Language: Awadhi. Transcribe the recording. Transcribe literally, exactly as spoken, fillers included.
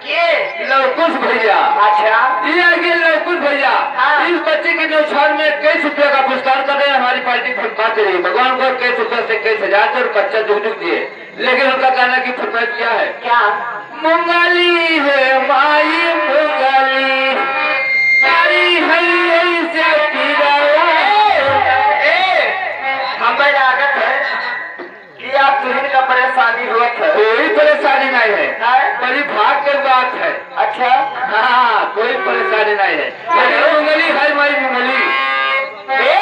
के? लवकुश भैया। अच्छा। ये आ गए लवकुश भैया। हाँ। इस बच्चे के न्यौछावर में इक्कीस रुपया का पुरस्कार कर रहे हैं हमारी पार्टी धनबाद के लिए। भगवान को इक्कीस रुपया से इक्कीस हजार और बच्चा जुग जुग जिए। लेकिन उनका गाना की फरमाइश क्या है? क्या? मुंगाली है माई मुंगाली, माई है ऐसे पीड़ा। ए, ए, हमें लागत है कि आप तुहिन का परेशानी होत है। कोई परेशानी नहीं है। हैं? बड़ी भाग के बात है। अच्छा। हाँ, कोई परेशानी नहीं है। लेकिन मुंगली है माई मुंगली। ए,